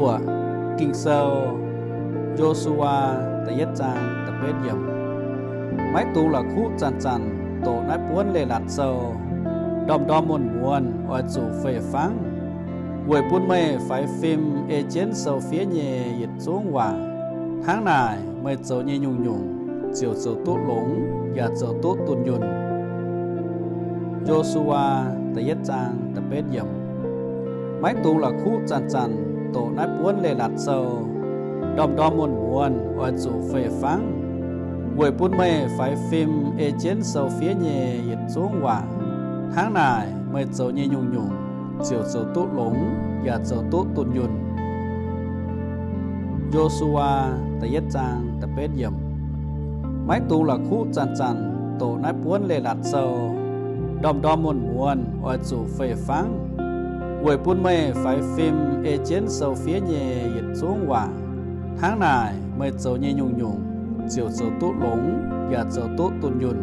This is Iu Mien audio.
Buoqc Ging-Sou, Yo^su^waa da'yietv zaang da'betv yiemc. Maiv dungx la'kuqv zanc-zanc doqc naaiv buonv leiz-latc sou, ndorm-ndorm muonz-muonz oix zuqc fei-fangv, weic bun meih faix fim ei jienv sou fiev nyei yietc zungv waac. Hnangv naaic, meih zoux nyei nyungc-nyungc ziouc zoux duqv longx yaac zoux duqv dunh yunh. Yo^su^waa da'yietv zaang da'betv yiemc. Maiv dungx la'kuqv zanc-zanc doqc naaiv buonv leiz-latc sou, ndorm-ndorm muonz-muonz oix zuqc fei-fangv, weic bun meih faix fim ei jienv sou fiev nyei yietc zungv waac. Hnangv naaic, meih zoux nyei nyungc-nyungc ziouc zoux duqv longx yaac zoux duqv dunh yunh. Yo^su^waa da'yietv zaang da'betv yiemc. Maiv dungx la'kuqv zanc-zanc doqc naaiv buonv leiz-latc sou, ndorm-ndorm muonz-muonz oix zuqc fei-fangv, weic bun meih faix fim ei jienv sou fiev nyei yietc zungv waac. Hnangv naaic, meih zoux nyei nyungc-nyungc ziouc zoux duqv longx yaac zoux duqv dunh yunh.